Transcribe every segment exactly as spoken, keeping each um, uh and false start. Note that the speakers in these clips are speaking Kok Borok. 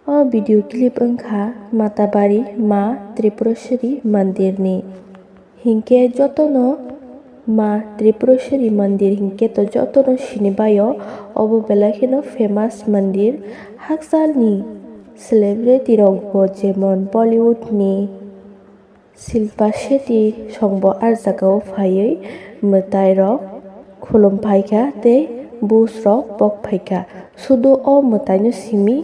O video clip wngkha Matabari Ma Tripureshwari Mandirni. Hinkhe jotono Ma Tripureshwari Mandir hinkhe to jotono sinibaio, obo belai kheno famous mandir. Hakchalni celebrity rokbo jemon Bollywoodni Shilpa Shetty songbo ah jagao phaiwi mwtairok khulum phaikha tei bush rok pok phaikha. Sudu o mwtaino simi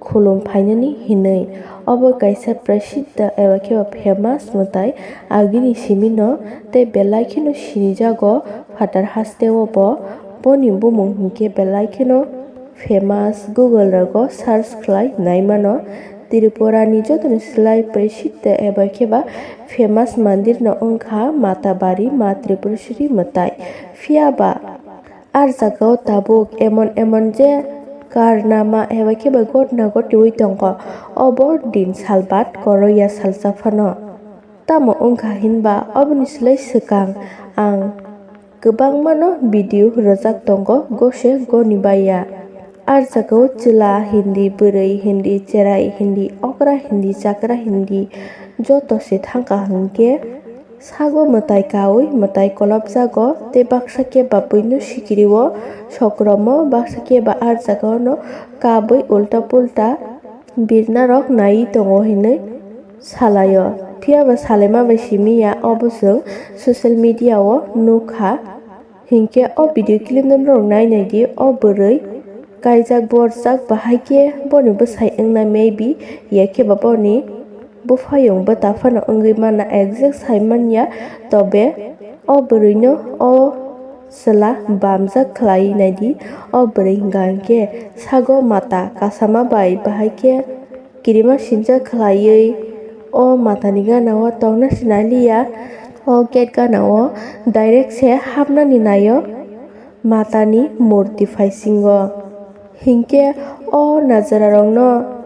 khulum phainani hinwi. Obo kaisa prasiddha eba khe famous mwtai agini simino tei belai kheno sinijago phatar hasteo bo. Boni bumung hinkhe belai kheno famous, Google rogo search khlai naimano. Tripura ni jotoni slai prasiddha eba khe ba famous mandir no wngkha Matabari Ma Tripureshwari mwtai. Phiya ba ah jagao tabuk emon emon je karnama eba khe ba gotna gotiwi tongo. Obo din salbat koroya salsa phano. Tamo wngkha hinba oboni slai swkang ang kwbangmano video rwjak tongo gose goni baiya. Ah jagao chwla hindi, bwrwi hindi, cherai hindi, okra hindi, chakra hindi joto se thangkha hinkhe sago mwtai kaui mwtai kolopjago tei baksa khe ba buino sikiriwo sokromo, baksa khe ba ah jagaono kabui ulta pulta birnarok naiwi tongo hinwi salaio. Phiya ba salaima bai simi ya, obo chwng social media o nukha. Hinkhe o video clip no norok nai nai di, o bwrwi kaijak borjak bahai khe boni bwsai wngna maybe, ya khe ba boni buphayung bwta phano wngwi manna, exact sai manya, tobe o bwrwi no o chwla bamjak khlai nai di. O bwrwi hwnkha hinkhe sago mata kasama bai bahai khe kirima sinjak khlaiwi o matani gana o tongna sinaliya. O gate gana o direct se hapnani naio matani murti phaisingo. Hinkhe o najararokno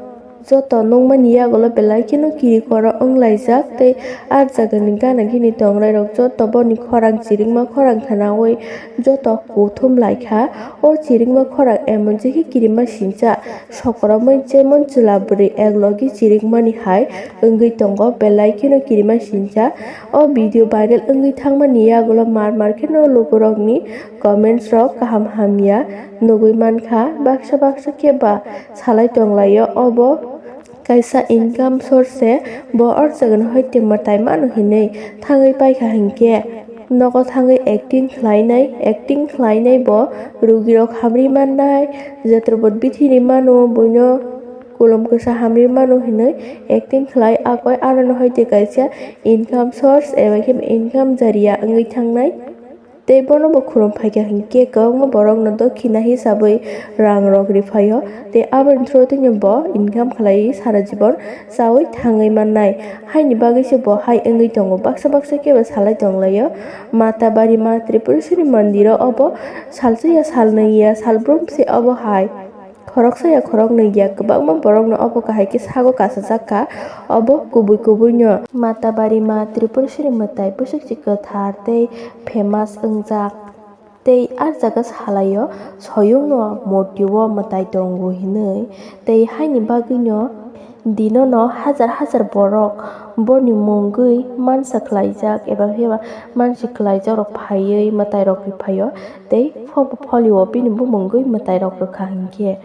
joto nukmani yagulo belai kheno kirikoro wnglaijak tei ah jagani gana gini tongnairok joto boni khorang chirikma khorang khwnaui joto kuthum laikha. O chirikma khorang emon je khe kirima sincha. Sokoromoi jemon chwla bwrwi ek logi chirikmani hai wngwi tongo, belai kheno kirima sincha. O video viral wngwi thangmani yagulo mar mar kheno lukurokni comments rok kaham hamya nugwi mankha, baksa baksa khe ba salai tonglaio. Obo kaisa income source se, bo or jagani hoite mwtai mano hinwi thangwi paikha hinkhe. Nogo thangwi acting khlainai, acting khlainai bo rugirok hamri mannai, jetrobot bithiri mano, buino kolom kwsa hamri mano hinwi acting khlai, akoi aroni hoite kaisa income source eba khe income jariya wngwi thangnai. Tei bono bo khulum phaikha hinkhe kwbangma borokno dokhina hisabwi rang rok riphaio, tei aboni through twi bo income khlaiwi sara jibon chaui thangwi mannai. Haini bagwi se bo hai wngwi tongo, baksa baksa khe bo salai tonglaio. Matabari Ma Tripureshwari mondiro obo salsa ya, sal nwi ya, sal brum se obo hai. Khoroksa ya khoroknwi ya, kwbangma borokno obo kahai khe sago kasajak kha. Obo kubui kubui no. Matabari Ma Tripureshwari mwtai bwswk se kwthar tei famous wngjak. Tei ah jaga salaio soyungno murti o mwtai tongo hinwi, tei haini bagwino dinono hajar hajar borok boni mungwi mansa khlaijak eba phiya ba mansi khlaijak rok phaiwi mwtai rok riphaio, tei phobo pholio bini bumungwi mwtai rok rwkha hinkhe.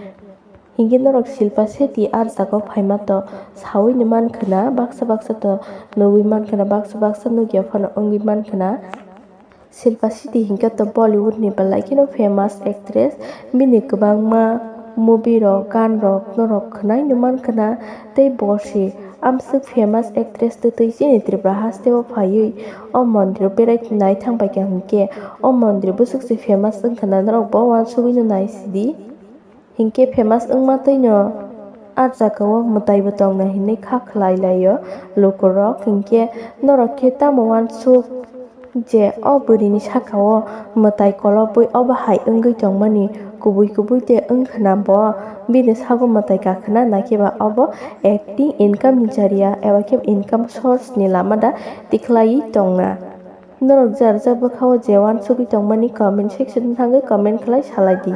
Hinkhe norok Shilpa Shetty ah jagao phaima to saui ni mankha na, baksa baksa to nugui mankha na, baksa baksa nugya phano wngwi mankha na. Shilpa Shetty hinkhe to Bollywood ni belai kheno famous actress, bini kwbangma movie rok, gan rok norok khwnai no mankha na, tei bo se amswk famous actress twtwi chini Tripura haste o phaiwi o mondir o berai nai thang paikha hinkhe o mondir bwswk se famous wngkha na, norok bo uansugui no nai sidi. Hinkhe famous wngma twino ah jagao mwtaibo tongna hinwi kha khlai laio lukurok. Hinkhe norok khe tamo uansuk je o bwrwini sakao mwtai kolobwi obo hai wngwi tongmani, kubui kubui de wngkhwna bo bini sago mwtai kakhwna, naikhe ba obo acting income ni jariya eba khe income source ni lama da tikhlaiwi tongna. Norok je rijak bwkha o je uansugwi tongmani comment section o thangwi comment khlai salai di.